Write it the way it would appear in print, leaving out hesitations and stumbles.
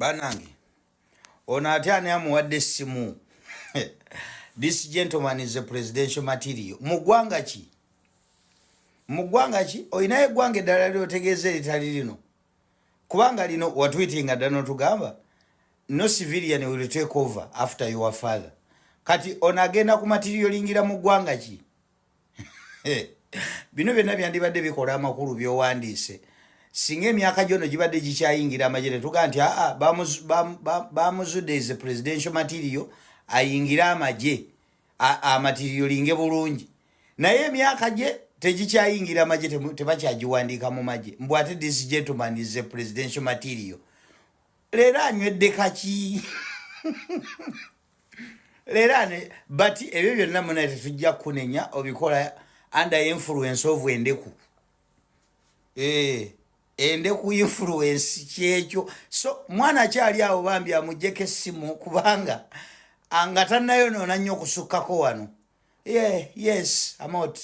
Banange, ono ate ani amuwadde essimu? This gentleman is a presidential material. Mu ggwanga ki? Mu ggwanga ki? Olinayo eggwanga eddala lyotegeeza eritali lino? Kubanga lino watweetinga dda notugamba, "No civilian will take over after your father." Kati ono agenda ku materialingira mu ggwanga ki? Bino byonna byandibadde bikola amakulu byowandiise singa emyaka gyono gibadde gikyayingira amagye, netugaa nti aa, bamuzudde is a presidential material, ayingire amagye, amaterialinge bulungi. Naye emyaka gye tegikyayingira amagye, tebakyagiwandiika mu magye. Mbw ate this gentleman is a presidential material. Leero anywedde kaki leero ane? But ebyo byonna muna tetujja kunenya, obikola under influence of endeku. Endeku influence kyekyo. So mwana akyali awo, bambi amugjeko essimu, kubanga nga tannayonoona nnyo okusukkako wano. Yeah, yes, amot.